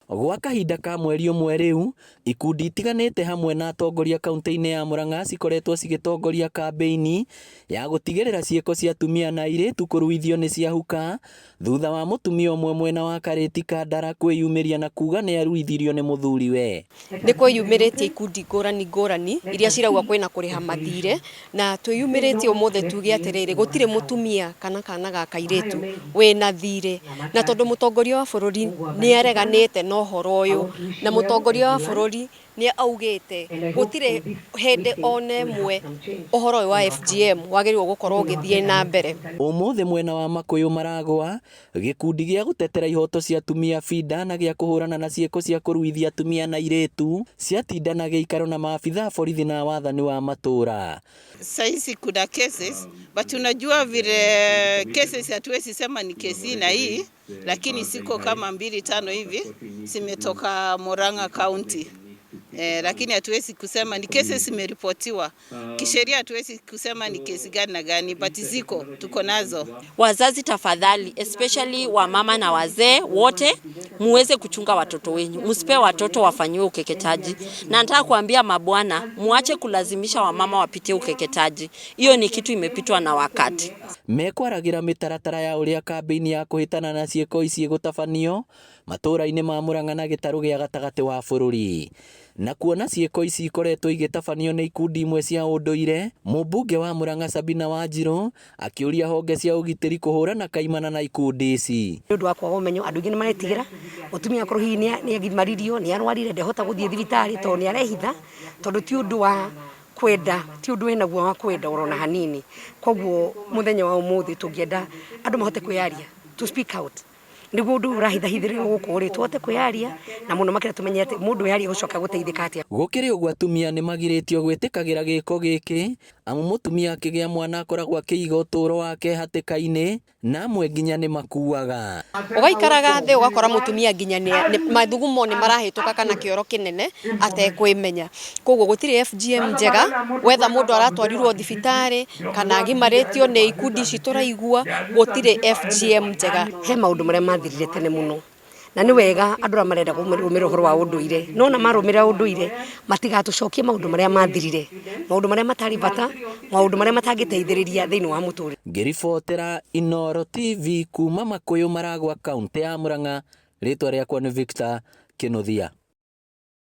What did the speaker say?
Gwa kahinda ka mweri ũmwe rĩu, ikundi itiganĩte hamwe na atongoria kaunti-inĩ ya Murang'a cikoretwo cigĩtongoria kambĩini ya gũtigĩrĩra ciĩko cia atumia na airĩtu kũruithio nĩ ciahuka thutha wa mũtumia ũmwe mwena wa Karĩti Kandara kwĩyumĩria na kuga nĩ aruithirio nĩ mũthuriwe. Nĩ kwĩyumĩrĩtie ikundi ngũrani ngũrani iria cirauga kwĩna kũrĩha mathirĩ na twĩyumĩrĩtie ũmũthĩ tuge atĩrĩrĩ, gũtirĩ mũtumia kana kana ga kairĩtu wĩna thirĩ, na tondũ mũtongoria wa bũrũri nĩ areganĩte na ũhoro ũyũ, na mũtongoria wa bũrũri nĩ augĩte gũtirĩ hĩndĩ ona ĩmwe ũhoro ũyũ wa FGM wagĩrĩirwo gũkorwo ũgĩthiĩ na mbere. Ũmũthĩ mwena wa Makũyũ Maragwa, gĩkundi gĩa gũtetera ihoto cia atumia FIDA na gĩa kũhũrana na ciĩko cia kũruithia atumia na airĩtu ciatindana gĩikaro na maabitha a borithi na a wathani wa matũũra. Saizi kuna cases but unajua vile cases hatuwezi sema ni kesi hii na hii, lakini siko kama mbili tano hivi zimetoka Murang'a County. Eh, lakini hatuwezi kusema ni cases zimeripotiwa kisheria, hatuwezi kusema ni kesi gani na gani, but ziko tuko nazo. Wazazi tafadhali, especially wamama na wazee wote, muweze kuchunga watoto wenyu, msipe watoto wafanyiwe ukeketaji. Na nataka kuambia mabwana, muache kulazimisha wamama wapitie ukeketaji. Hiyo ni kitu imepitwa na wakati. Mekwaragira mĩtaratara ya ũrĩa kambĩini ya kũhĩtana na ciĩko ici ĩgũtabanio matũũra-inĩ ma Murang'a na gĩtarũ gĩa gatagatĩ wa bũrũri. Na kuona ciĩko ici ikoretwo igĩtabanio nĩ ikundi imwe cia ũndũire, mũmbunge wa Murang'a Sabina Wanjirũ akĩũria honge cia ũgitĩri kũhũrana kaimana na ikundi ici. Nĩ ũndũ wa kwaga ũmenyo, andũ aingĩ nĩ maretigĩra, mũtumia akorwo hihi nĩ agimaririo, nĩ arwarire, ndehota gũthiĩ thibitarĩ tondũ nĩ arehitha, tondũ ti ũndũ wa kwenda, ti ũndũ wĩnaguo wa kwenda oro na hanini. Koguo mũthenya wa ũmũthĩ tũngĩenda andũ mahote kwĩyaria, to speak out, nĩguo ũndũ ũyũ ũrahithahithĩrĩrio gũkũ rĩ, tũhote kwĩyaria na mũno makĩria tũmenye atĩ mũndũ eyaria gũcoka gũteithĩka atĩa. Gũkĩrĩ ũguo atumia nĩ magirĩtio gwĩtĩkagĩra gĩko gĩkĩ amu mũtumia akĩgĩa mwana akoragwo akĩiga ũtũũro wake hatĩka-inĩ na amwe nginya nĩ makuaga. Ũgaikaraga thĩ ũgakora mũtumia nginya mathugumo nĩ marahĩtũka kana kĩoro kĩnene atekwĩmenya. Koguo gũtirĩ FGM njega, wetha mũndũ aratwarirwo thibitarĩ kana agimarĩtio nĩ ikundi ici tũraigua, gũtirĩ FGM njega. He maũndũ marĩa mathirire tene mũno, na nĩ wega andũ arĩa marenda kũrũmĩrĩra ũhoro wa ũndũire, no ona marũmĩrĩra ũndũire matigatũcokie maũndũ marĩa mathirire, maũndũ marĩa matarĩ bata, maũndũ marĩa matangĩteithĩrĩria thĩinĩ wa mũtũrĩre. Ngĩribotera Inooro TV kuma Makũyũ Maragwa, kaũntĩ ya Murang'a, rĩtwa rĩakwa nĩ Victor Kĩnuthia.